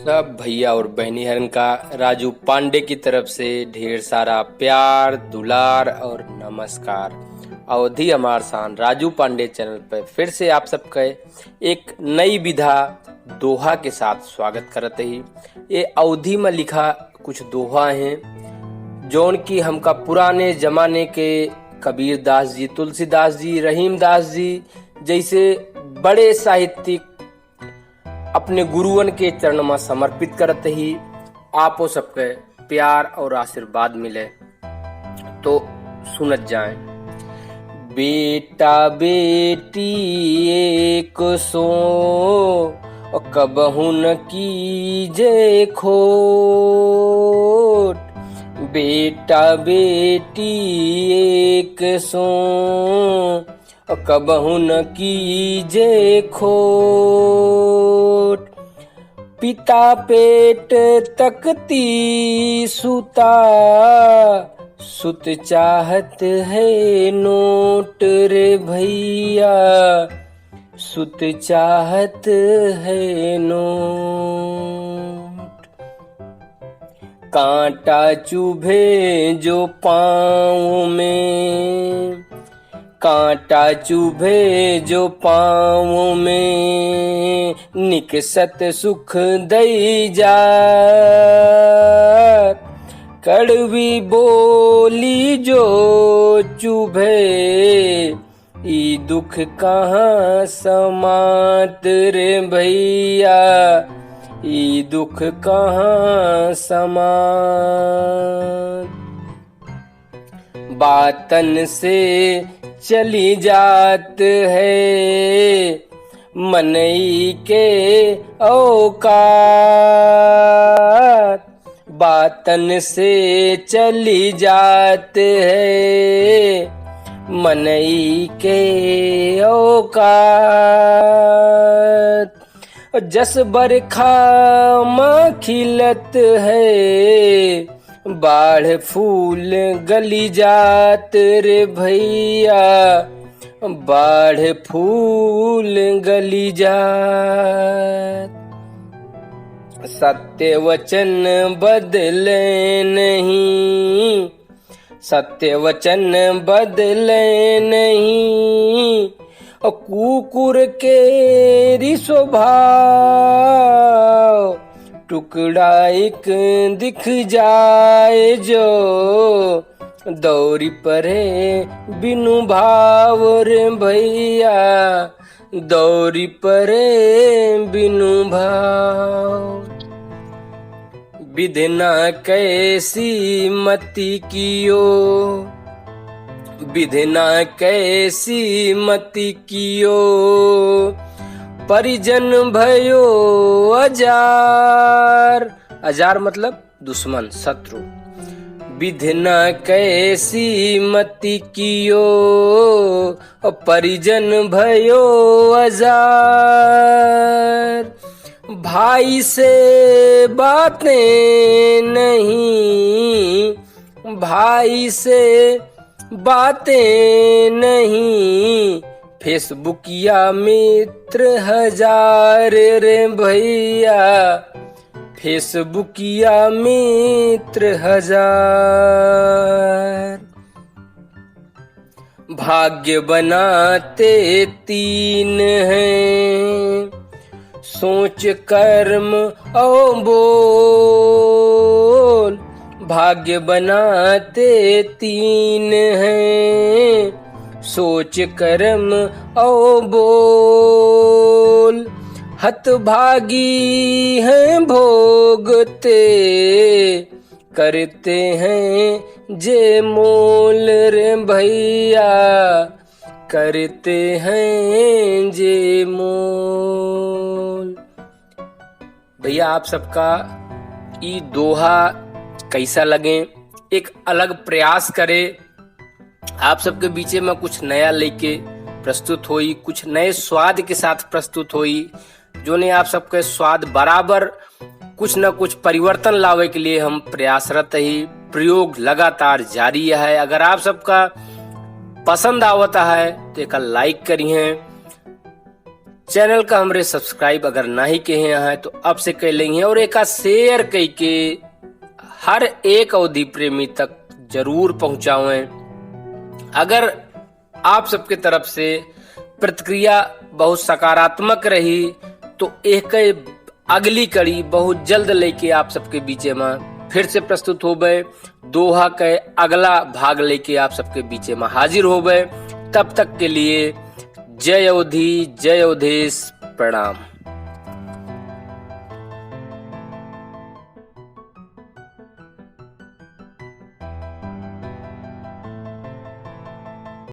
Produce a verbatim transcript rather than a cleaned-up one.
सब भैया और बहनी हरन का राजू पांडे की तरफ से ढेर सारा प्यार, दुलार और नमस्कार। अवधी हमार शान राजू पांडे चैनल पे फिर से आप सबके एक नई विधा दोहा के साथ स्वागत करत ही। ये अवधी में लिखा कुछ दोहा हैं, जौन की हमका पुराने जमाने के कबीर दास जी, तुलसीदास जी, रहीम दास जी जैसे बड़े साहित्यिक अपने गुरुअन के चरण में समर्पित करत ही। आपो सबके प्यार और आशीर्वाद मिले, तो सुनत जाएं। बेटा बेटी एक सो, कबहु न कीजे खोट। बेटा बेटी एक सो, कबहु न कीजे खोट। पिता पेट तकती सुता, सुत चाहत है नोट रे भैया, सुत चाहत है नोट। कांटा चुभे जो पाँव में, कांटा चुभे जो पाँव में, निकसत सुख दई जा। कड़वी बोली जो चुभे, ई दुख कहाँ समात रे भैया, ई दुख कहाँ समात। बातन से चली जात है मनई के औकात। बातन से चली जात है मनई के औकात। जस बरखा मा खिलत है, बाढ़ फूल गली जात रे भैया, बाढ़ फूल गली जात। सत्य वचन बदले नहीं, सत्य वचन बदले नहीं, और कुकुर के री स्वभाव। टुकड़ा एक दिख जाए जो, दौरी परे बिनु भाव रे भैया, दौरी परे बिनु भाव। विधना कैसी मति कियो, विधना कैसी मति कियो, परिजन भयो अजार। अजार मतलब दुश्मन, शत्रु। विधना कैसी मति कियो, परिजन भयो अजार। भाई से बातें नहीं, भाई से बातें नहीं, Facebook या मित्र हजार रे भैया, Facebook या मित्र हजार। भाग्य बनाते तीन हैं, सोच, कर्म और बोल। भाग्य बनाते तीन हैं, सोच, कर्म और बोल। हतभागी हैं भोगते, करते हैं जे मोल रे भैया, करते हैं जे मोल। भैया, आप सबका ई दोहा कैसा लगे? एक अलग प्रयास करे, आप सबके बीचे में कुछ नया लेके प्रस्तुत होई, कुछ नए स्वाद के साथ प्रस्तुत होई, जोने आप सबके स्वाद बराबर कुछ न कुछ परिवर्तन लावे के लिए हम प्रयासरत ही। प्रयोग लगातार जारी है। अगर आप सबका पसंद आवत है तो एक like करिहें, चैनल का हमरे सब्सक्राइब अगर नाही किहे हैं तो अब से कइ लेइहें और एका शेयर कइ के हर एक अवधी प्रेमी तक जरूर पहुंचावें। अगर आप सबके तरफ से प्रतिक्रिया बहुत सकारात्मक रही तो एक अगली कड़ी बहुत जल्द लेके आप सबके बीचे में फिर से प्रस्तुत होबे। दोहा के अगला भाग लेके आप सबके बीचे में हाजिर होबे। तब तक के लिए जय अवधी, जय अवधेश, प्रणाम।